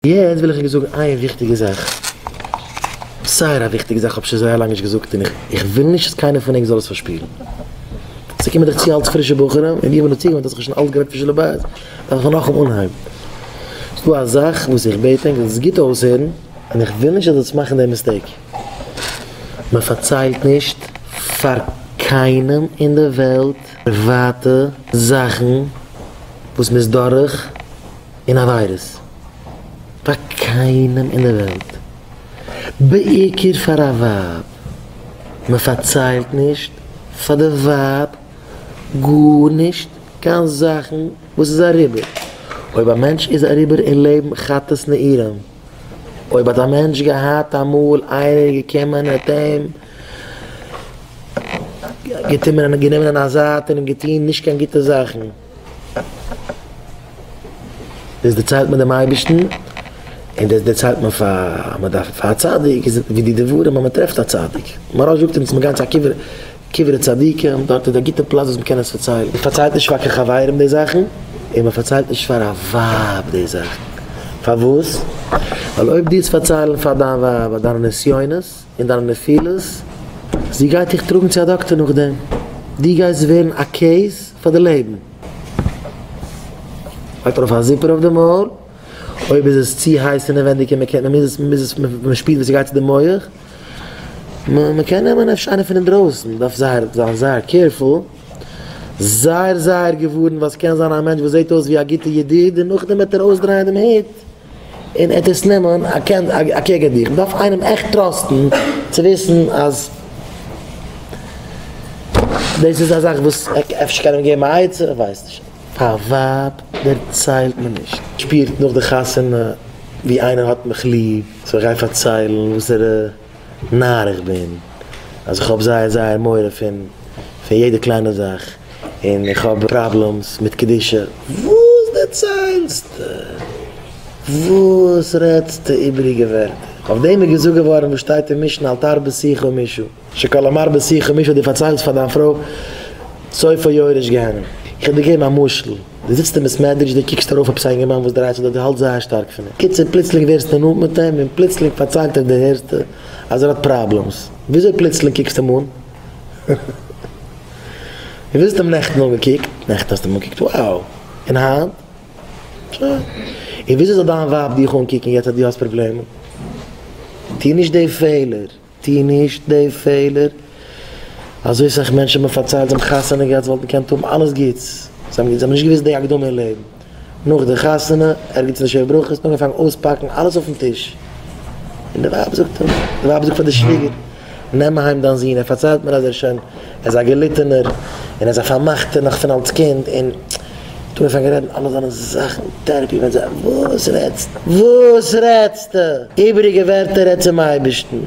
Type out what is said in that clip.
יעצט וויל איך ענק זאגן איין וויכטיגע זאך, זייער א וויכטיגע זאך, כ'האב שוין זייער לאנג נישט געזאגט און איך וויל נישט אז קיינער פון ענק זאל עס פארשפילן. ס'קומען דאך צו אלץ פרישע בחורים, און איך בין דא צוגעוואוינט אז כ'האב שוין אלץ גערעדט פון שלום בית, דארף איך נאכאמאל אנהייבן. ס'דא א זאך וואס איך בעט ענק זאלסט גוט אויסהערן, און איך וויל נישט אז זאלסט מאכן די mistake. מען פארציילט נישט פאר קיינעם אין די וועלט פריוואטע זאכן וואס מ'איז דורך אין עבירות. פאר קיינעם אין די וועלט. בעיקר פאר א ווייב. מען פארציילט נישט פאר די ווייב גארנישט קיין זאכן וואס איז אריבער. אויב א מענטש איז אריבער אין לעבן חטאת נעורים, אויב האט א מענטש געהאט אמאל איינער געקומען האט אים גענומען אין א זייט און אים געטון נישט קיין גוטע זאכן, דאס דערציילט מען דעם אייבערשטן, און דאס דערציילט מען פאר מען דארף פאר א צדיק, איז ווי די דבורים אז מען טרעפט א צדיק, מוהרא"ש זאגט אונז מען גייט צו א קבר, קברי צדיקים, דארט איז א גוטע פלאץ וואס מען קען עס פארציילן, מען פארציילט נישט פאר קיין חברים די זאכן, און מען פארציילט נישט פאר א ווייב די זאכן, פארוואס? ווייל אויב דו וועסט פארציילן פאר דיין ווייב דיינע נסיונות און דיינע נפילות, זי גייט דיך טראגן צו א דאקטער נאכדעם, דו גייסט ווערן א case פאר די לעבן. לייגט ארויף א zipper אויף די מויל, אויב איז עס צו הייס אינעווענדיג און מען קען, מען מוז עס, מען מוז עס, מען שפירט ווי ס'גייט צו די מח, מען קען נעמען אפשר איינער פון אינדרויסן, מען דארף זייער זיין זייער careful, זייער זייער געווארנט ווייל ס'קען זיין א מענטש וואס זעט אויס ווי א גוטע ידיד און נאכדעם וועט ער אויסדרייען דעם הוט און ער וועט עס נעמען אקעגן דיך, מען דארף איינעם עכט trust ן צו וויסן אז דאס איז א זאך וואס אפשר קען אים געבן א עצה, איך ווייס נישט. פאר א ווייב דערציילט מען נישט. שפירט נאך די חתונה ווי איינער האט מיך ליב, so איך גיי פארציילן וואסערע נאר איך בין, אז איך האב זייער זייער מורא פון פון יעדע קליינע זאך, און איך האב problems מיט קדושה. וואס דערציילסטו? וואס רעדסטו איבעריגע ווערטער? אויף דעם איז געזאגט געווארן וואס שטייט אין משנה אל תרבה שיחה עם אשה. שכל המרבה שיחה עם אשה, דו פארציילסט פאר דיין פרוי סופו יורש גיהנום. איך וועל דיר געבן א משל, דו זיצט אין בית מדרש, דו קוקסט ארויף עפעס א אינגערמאן וואס דרייט זיך דארט, דו האלטסט זייער שטארק פון אים, קיצור פלוצלינג ווערסטו נאנט מיט אים און פלוצלינג פארציילט ער דיר הערסטו אז ער האט problems, וויאזוי פלוצלינג קוקסטו אים אן? און וויאזוי האסטו אים נעכטן אנגעקוקט? נעכטן האסטו אים אנגעקוקט wow! און היינט? שוין. און וויאזוי זאל דיין ווייב דיך אנקוקן יעצט אז דו האסט פראבלעמען? טו נישט די פעלער! טו נישט די פעלער, אזוי סאך מענטשן האבן מיר פארציילט זיי האבן חתונה געהאט זיי וואלטן געקענט האבן אלעס גוטס, זיי האבן נישט געוואוסט די הקדמה אין לעבן, נאך די חתונה, ערגעץ אין די שבע ברכות, אנגעפאנגען אויספאקן אלעס אויפן טיש, און די ווייב זאגט אים, די ווייב זאגט פאר די שוויגער, נעם אהיים דיין זון, ער פארציילט מיר אז ער איז שוין, ער איז א געליטענער, און ער איז א פארמאכטער נאך פון אלס קינד, און האט אנגעפאנגען רעדן אלע זיינע זאכן, therapy, וואס רעדסטו? וואס רעדסטו? איבעריגע ווערטער רעד צום אייבערשטן.